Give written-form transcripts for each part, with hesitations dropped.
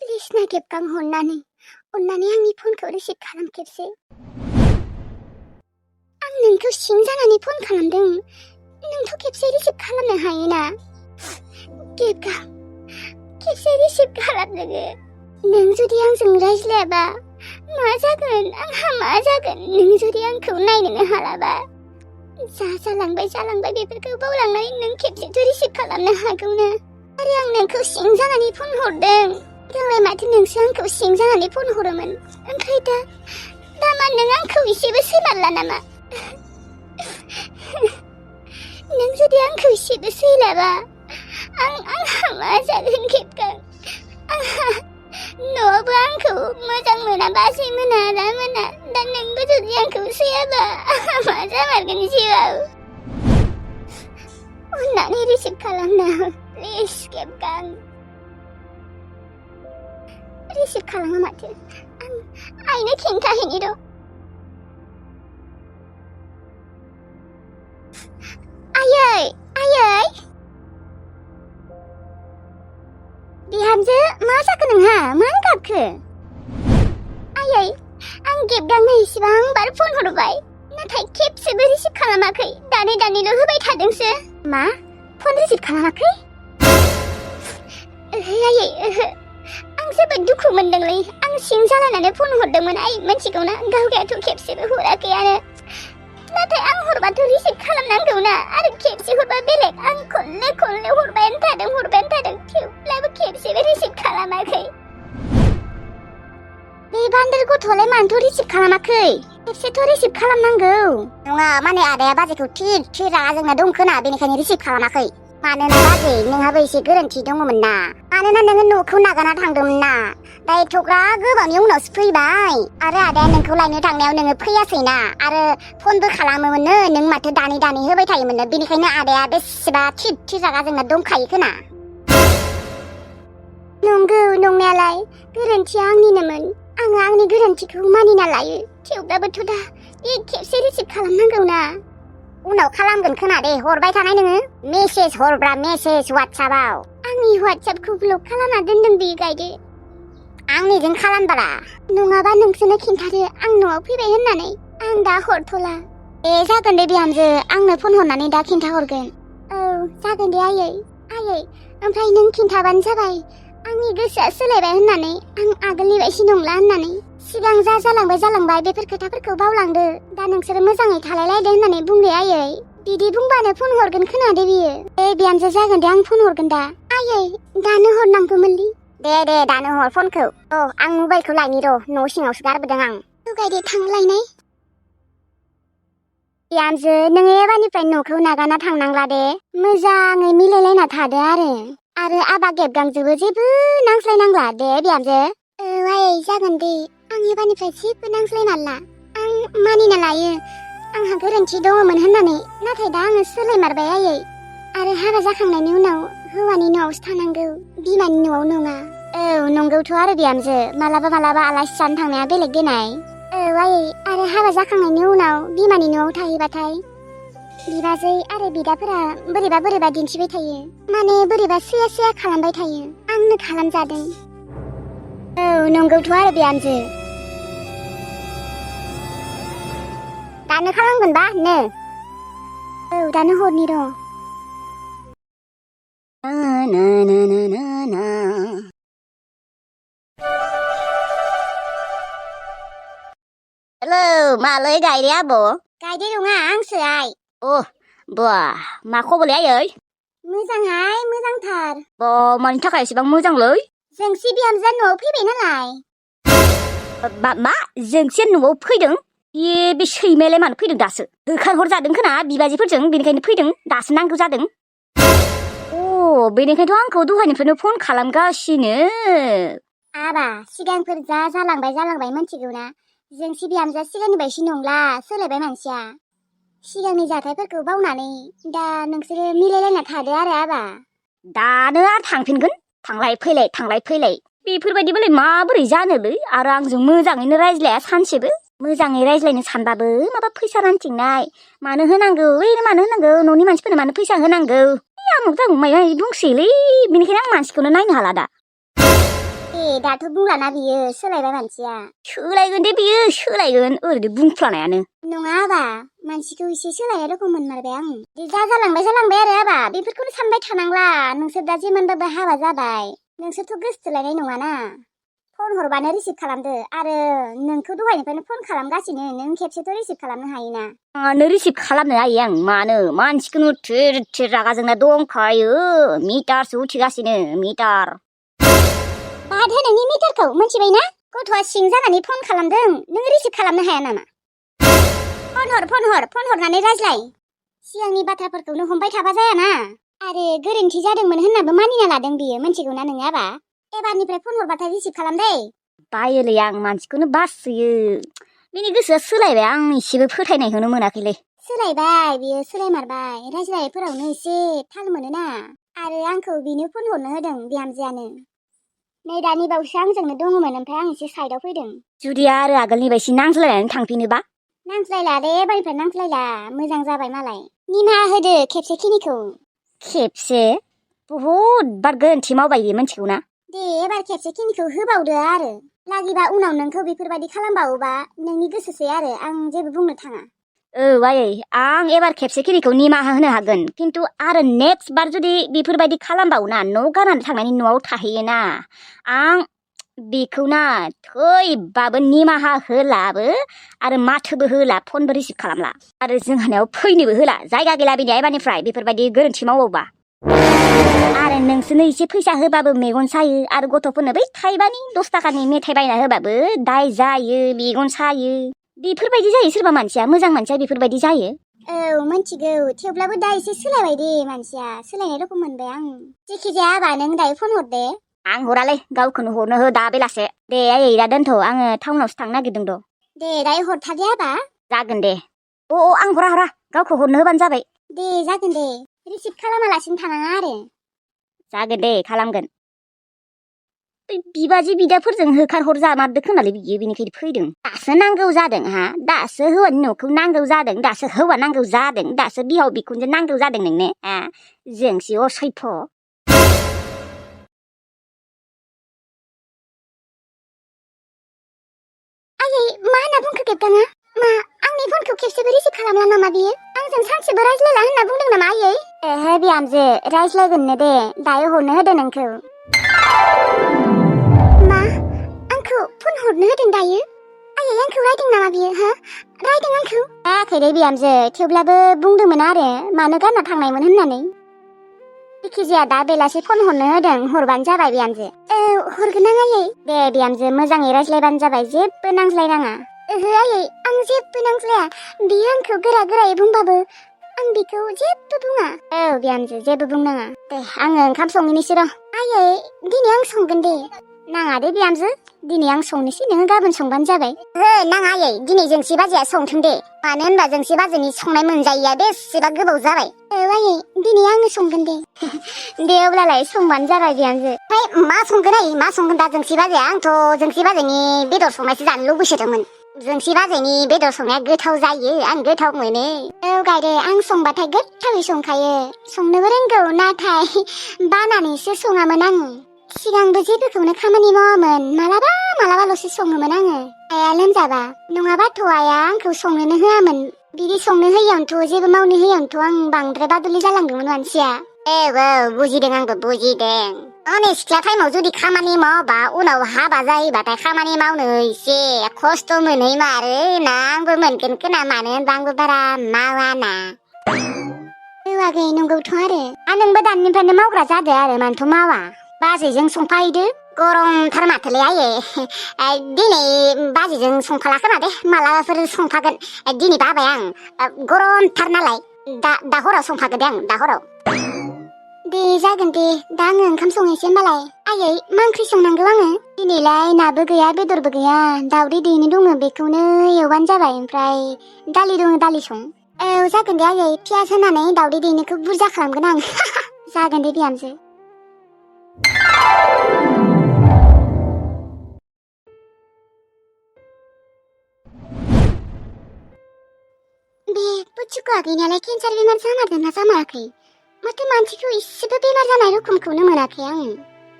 Please नागिरगां अन्नानै आंनि फनखौ रिसिभ खालाम खेबसे। आं नोंखौ सिं जानानै फन खालामदों। नोंथ' खेबसे रिसिभ खालामनो हायोना? गेबगां खेबसे रिसिभ खालाम नोङो। नों जुदि आंजों रायज्लायाबा मा जागोन? आंहा मा जागोन? नों जुदि आंखौ नायनोनो हालाबा? जालांबाय बेफोरखौ बावलांनानै नों खेबसेथ' रिसिभ खालामनो हागौना। आरो आं नोंखौ सिं जानानै फन हरदों। देग्लाय माथो नोंसो आंखौ सिं जानानै फन हरोमोन। ओमफ्राय दा मा नों आंखौ एसेबो सैमारला नामा? नों जुदि आंखौ एसेबो सैलाबा आंहा मा जागोन गेबगां? आंहा न'आवबो आंखौ मोजां मोना, बाजै मोना, आदा मोना। दा नोंबो जुदि आंखौ सैयाबा आंहा मा जामारगोन जिउआव? अन्नानै रिसिभ खालामना हो प्लिज गेबगां। रिसिभ खालामा माथो। आं आइनो खिन्थाहैनि र'। आयै बिहामजो, मा जाखो नोंहा? मानो गाबखो? आयै, आं गेबगांनो इसेबां बार फन हरबाय, नाथाय खेबसेबो रिसिभ खालामाखै। दानैल' होबाय थादोंसो। मा? फन रिसिभ खालामाखै? ओहो आयै, ओहो। आं जोबोद दुखु मोनदोंलै। आं सिं जालायनानै फन हरदोंमोन, आइ मोनथिगौना? गावगायाथ' खेबसेबो हराखैयानो। नाथाय आं हरबाथ' रिसिभ खालामनांगौना। आरो खेबसे हरबा बेलेग। आं खनले हरबायानो थादों। थेवब्लाबो खेबसेबो रिसिभ खालामाखै। बे बान्दोर गथ'आलाय मानोथ' रिसिभ खालामाखै? खेबसेथ' रिसिभ खालामनांगौ। नङा, माने आदाया बाजैखौ थि रागा जोंना दंखोना, बेनिखायनो रिसिभ खालामाखै। मानोना बाजै, नोंहाबो एसे गोरोन्थि दङमोन ना। मानोना नोङो न'खौ नागारना थांदोंमोन ना। दा एथ'ग्रा गोबावनि उनावसो फैबाय। आरो आदाया नोंखौ लायनो थांनायाव नोङो फैयासैना। आरो फनबो खालामोमोननो, नों माथो दानै होबाय थायोमोननो। बेनिखायनो आदाया बेसेबा थि रागा जोंना दंखायो खोना। नंगौ नंनायालाय, गोरोन्थिया आंनिनोमोन। आङो आंनि गोरोन्थिखौ मानिना लायो। थेवब्लाबोथ' दा बे खेबसे रिसिभ खालामनांगौना। उनाव खालामगोन खोना दे, हरबाय थानाय नोङो। मेसेज हरब्रा, मेसेज वाट्सएपआव। आंनि वाट्सएपखौ ब्लक खालामना दोनदों बे गायदे। आंनिजों खालामबारा। नङाबा नोंसोरनो खिन्थादो आं न'आव फैबाय होननानै। आं दा हरथ'ला। जागोन दे बिहामजो, आंनो फन हरनानै दा खिन्थाहरगोन। औ जागोन दे आयै। ओमफ्राय नों खिन्थाबानो जाबाय आंनि गोसोआ सोलायबाय होननानै। आं आगोलनि बायदि नंला होननानै। सिगां जालांबाय बेफोर खोथाफोरखौ बावलांदो। दा नोंसोरो मोजाङै थालायलायदो होननानै बुंदो आयै। बिदि बुंबानो फन हरगोन खोनादे बियो। बिहामजो, जागोन दे, आं फन हरगोन दा। आयै, दानो हरनांगौमोनलै। दे दानो हर फनखौ। आं मबाइलखौ लायनि र', न' सिङावसो गारबोदों आं। गायदे थांलायनाय। बिहामजो, नोङो एबारनिफ्राय न'खौ नागारना थांनांला दे। मोजाङै मिलायलायना थादो आरो आबा गेबगांजोबो जेबो नांज्लायनांला दे बिहामजो। आयै, जागोन दे। आं एबारनिफ्राय जेबो नांज्लायमारला। आं मानिना लायो आंहा गोरोन्थि दङमोन होननानै। नाथाय दा आङो सोलायमारबाय आयै। आरो हाबा जाखांनायनि उनाव हौवानि न'आवसो थानांगौ, बिमानि न'आव नङा। नंगौथ' आरो बिहामजो, मालाबा आलासि जानो थांनाया बेलेग देनाय। आयै, आरो हाबा जाखांनायनि उनाव बिमानि न'आव थाहैबाथाय बिबाजै आरो बिदाफोरा बोरैबा दिन्थिबाय थायो। माने बोरैबा सैया खालामबाय थायो। आंनो खालामजादों। नंगौथ' आरो बिहामजो। दानो खालामगोनबा नो? दानो हरनि र'। हेलौ, मालै गायदे आब'? गायदे नङा, आंसो आइ। मा खबरलै आयै? मोजांहाय, मोजांथार। मानि थाखाय एसेबां मोजांलै? जोंसि बिहामजोआ न'आव फैबाय नालाय। मा? जोंसिया न'आव फैदों? बे सैमायालाय मानो फैदों दासो? होखारहरजादों खोना बिबाजैफोरजों, बेनिखायनो फैदों। दासो नांगौ जादों। बेनिखायनोथ' आंखौ दहायनिफ्रायनो फन खालामगासिनो। आबा, सिगांफोर जालांबाय मोनथिगौना? जोंसि बिहामजोआ सिगांनि बायदि नंला, सोलायबाय मानसिया। सिगांनि जाथायफोरखौ बावनानै दा नोंसोरो मिलायलायना थादो आरो आबा। दानो आरो थांफिनगोन, थांलाय फैलाय। बेफोरबायदिबालाय माबोरै जानोलै? आरो आंजों मोजाङैनो रायज्लाया सानसेबो। मोजाङै रायज्लायनो सानबाबो माबा फैसा रानथिंनाय, मानो होनांगौ, न'नि मानसिफोरनो मानो फैसा होनांगौ, आमुक माबा बुंसैलै। बेनिखायनो आं मानसिखौनो नायनो हाला दा। दाथ' बुंलाना बियो सोलायबाय मानसिया सोलायगोन दे बियो सोलायगोन ओरैनो बुंफ्लानायानो नङा आबा मानसिखौ एसे सोलायनाय रखम मोनमारबाय आं जालांबाय आरो आबा बेफोरखौनो सानबाय थानांला नोंसोर दा जेमोनबाबो हाबा जाबाय नोंसोरथ' गोसोथोलायनाय नङाना फन हरबानो रिसिभ खालामदो आरो नोंखौ दहायनिफ्रायनो फन खालामगासिनो नों खेबसेथ' रिसिभ खालामनो हायोना मानो रिसिभ खालामनो हायो आं मानो मानसिखौनो थिर थिर रागा जोंना दंखायो मिटारसो उथिगासिनो मिटार बाद हो नोंनि मिटारखौ मिथिबाय ना गथ'आ सिं जानानै फन खालामदों नों रिसिभ खालामनो हाया नामा फन हरनानै रायज्लाय सिगांनि बाथ्राफोरखौनो हमबाय थाबा जायाना आरो गोरोन्थि जादोंमोन होननाबो मानिना लादों बियो मिथिगौना नोङो आबा एबारनिफ्राय फन हरबाथाय रिसिभ खालाम दे बायोलै आं मानसिखौनो बासोयो बिनि गोसोआ सोलायबाय आं एसेबो फोथायनायखौनो मोनाखैलै सोलायबाय बियो सोलायमारबाय रायज्लायनायफोरावनो एसे थाल मोनोना आरो आंखौ बिनो फन हरनो होदों बिहामजोआनो नै दानि बावैसो आंजोंनो दङमोन ओमफ्राय आं एसे साइडआव फैदों जुदि आरो आगोलनि बायदि नांज्लायनानै थांफिनोबा नांज्लायला दे एबारनिफ्राय नांज्लायला मोजां जाबाय मालाय निमाहा होदो खेबसेखिनिखौ खेबसे बहुद बार गोरोन्थि मावबाय बे मिथिगौना दे एबार खेबसेखिनिखौ होबावदो आरो लागिबा उनाव नोंखौ बेफोरबायदि खालामबावोबा नोंनि गोसोसै आरो आं जेबो बुंनो थाङा आयै आं एबार खेबसेखिनिखौ निमाहा होनो हागोन खिन्थु आरो नेक्स्ट बार जुदि बेफोरबायदि खालामबावोना न' गारनानै थांनायनि न'आव थाहैयोना आं बेखौ ना थैबाबो निमाहा होलाबो आरो माथोबो होला फनबो रिसिभ खालामला आरो जोंहानाव फैनोबो होला जायगा गैला बिनि एबारनिफ्राय बेफोरबायदि गोरोन्थि मावोबा आरो नोंसोरनो एसे फैसा होबाबो मेगन सायो आरो गथ'फोरनो बै थाइबानि 10 थाखानि मेथाइ बायना होबाबो दाय जायो मेगन सायो बेफोरबायदि जायो सोरबा मानसिया मोजां मानसिया बेफोरबायदि जायो औ मिथिगौ थेवब्लाबो दा एसे सोलायबाय दे मानसिया सोलायनाय रखम मोनबाय आं जेखि जाया आबा नों दायो फन हरदे आं हरालै गावखौनो हरनो हो दा बेलासे दे आयै दा दोनथ' आङो टाउनावसो थांनो नागिरदों र' दे दायो हरथारदे आबा जागोन दे आं हरा गावखौ हरनो होबानो जाबाय दे जागोन दे रिसिभ खालामालासिनो थानाङा आरो जागोन दे खालामगोन बिबाजै बिदाफोरजों होखारहर जामारदो खोनालै बियो बेनिखायनो फैदों दासो नांगौ जादों दासो हौवानि न'खौ नांगौ जादों दासो हौवा नांगौ जादों दासो बिहाव बिखुनजो नांगौ जादों नोंनो जोंसो असैथ' आयै मा होनना बुंखो गेबगाङा मा आंनि फनखौ खेबसेबो रिसिभ खालामला नामा बियो आंजों सानसेबो रायज्लायला होनना बुंदों नामा आयै एहे बिहामजो रायज्लायगोननो दे दायो हरनो होदो नोंखौ मा आंखौ फन हरनो होदों दायो आयै आंखौ रायदों नामा बियो रायदों आंखौ रायाखै दे बिहामजो थेवब्लाबो बुंदोंमोन आरो मानो गारना थांनायमोन होननानै जेखिजाया दा बेलासे फन हरनो होदों हरबानो जाबाय बिहामजो हरगोन आं आयै दे बिहामजो मोजाङै रायज्लायबानो जाबाय जेबो नांज्लायनाङा ओहो आयै आं जेबो नांज्लाया बियो आंखौ गोरायै बुंबाबो आं बेखौ जेबो बुङा बिहामजो जेबो बुंनाङा दे आङो ओंखाम संहैनोसै र' आयै दिनै आं संगोन दे नाङा दे बिहामजो दिनै आं संनोसै नोङो गाबोन संबानो जाबाय नाङा आयै दिनै जोंसि बाजैया संथों दे मानो होनबा जोंसि बाजैनि संनाय मोनजायैया बेसेबा गोबाव जाबाय आयै दिनै आंनो संगोन दे दे अब्लालाय संबानो जाबाय बिहामजो मा संगोन आयै मा संगोन दा जोंसि बाजैया आंथ' जोंसि बाजैनि बेदर संनायसो जानो लुबैसोदोंमोन जोंसि बाजैनि बेदर संनाया गोथाव जायो आं गोथाव मोनो गायदे आं संबाथाय गोथावै संखायो संनोबो रोंगौ नाथाय बानानैसो सङामोन आङो सिगांबो जेबोखौनो खामानि मावामोन मालाबाल'सो सङोमोन आङो आइया लोमजाबा नङाबाथ' आइया आंखौ संनोनो होआमोन बिदि संनो होयैयावनोथ' जेबो मावनो होयैयावनोथ' आं बांद्राय बादुलि जालांदोंमोन मानसिया बुजिदों आंबो बुजिदों माने सिख्ला टाइमाव जुदि खामानि मावाबा उनाव हाबा जायोबाथाय खामानि मावनो एसे खस्थ' मोनहैमारो ना आंबो मोनगोन खोना मानो होनबा आंबो बारा मावाना आगै नंगौथ' आरो नोंबो दानिफ्रायनो मावग्रा जादो आरो मानोथ' मावा बाजैजों संफाहैदो गरमथार माथोलै आयै दिनै बाजैजों संफाला खोमा दे मालाबाफोर संफागोन दिनै बाबाय आं गरमथार नालाय दा हराव संफागोन दे आं दा हराव दे जागोन दे दा आङो ओंखाम संहैसै होमबालाय आयै मा ओंख्रि संनांगौ आङो दिनैलाय नाबो गैया बेदरबो गैया दावदै दैनो दङ बेखौनो एवबानो जाबाय ओमफ्राय दालि दङ दालि सं जागोन दे आयै पियास होनानै दावदै दैनोखौ बुरजा खालामगोन आं जागोन दे बिहामजो बे पुचुको आगैनियालाय केन्सार बेमार जामारदोंना जामाराखै माथो मानसिखौ इसेबो बेमार जानाय रोखोमखौनो मोनाखै आङो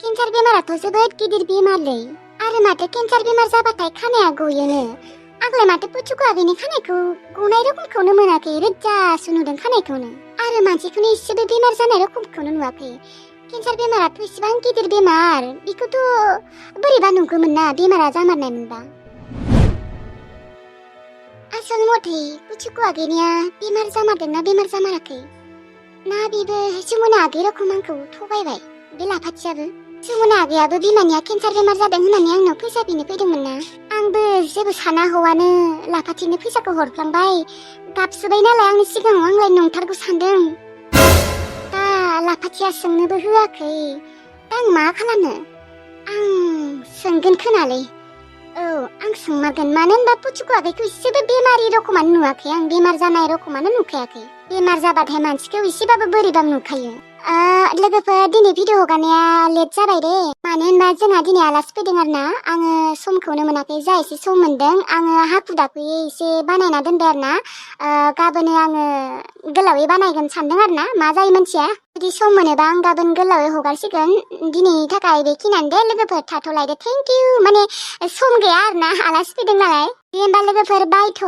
केन्सार बेमाराथ' जोबोद गिदिर बेमारलै आरो माथो केन्सार बेमार जाबाथाय खानाया गयोनो आंलाय माथो पुचुकु आगैनि खानायखौ गनाय रखमखौनो मोनाखै रोजासो नुदों खानायखौनो आरो मानसिखौनो एसेबो बेमार जानाय रखमखौनो नुवाखै केन्सार बेमाराथ' एसेबां गिदिर बेमार बेखौथ' बोरैबा नुगौमोन ना बेमारा जामारनाय मोनबा आसल मथे पुचुकु आगैनिया बेमार जामारदोंना बेमार जामाराखै ना बेबो जमुना आगै रखम आंखौ थगायबाय बे लाफाथियाबो जमुना आगैयाबो बिमानिया केन्सार बेमार जादों होननानै आंनाव फैसा बिनो फैदोंमोन ना आंबो जेबो साना हौवानो लाफाथिनो फैसाखौ हरफ्लांबाय गाबसोबाय नालाय आंनि सिगाङाव आंलाय नंथारगौ सानदों दा लाफाथिया सोंनोबो होआखै दा आं मा खालामनो आं सोंगोन खोनालै औ आं सोंमारगोन मानो होनबा पुचुकु आगैखौ एसेबो बेमारि रखमानो नुवाखै आं बेमार जानाय रखमानो नुखायाखै बेमार जाबाथाय मानसिखौ एसेबाबो बोरैबा नुखायो लोगोफोर दिनै भिडिअ हगारनाया लेट जाबाय दे मानो होनबा जोंहा दिनै आलासि फैदों आरो ना आङो समखौनो मोनाखै जा एसे सम मोनदों आङो हाखु दाखुयै एसे बानायना दोनबाय आरो ना गाबोनो आङो गोलावै बानायगोन सानदों आरो ना मा जायो मोनथिया जुदि सम मोनोबा आं गाबोन गोलावै हगारसिगोन दिनैनि थाखाय बेखिनियानो दे लोगोफोर थाथ'लायदो थेंक इउ माने सम गैया आरो ना आलासि फैदों नालाय दे होमबा लोगोफोर बायथ'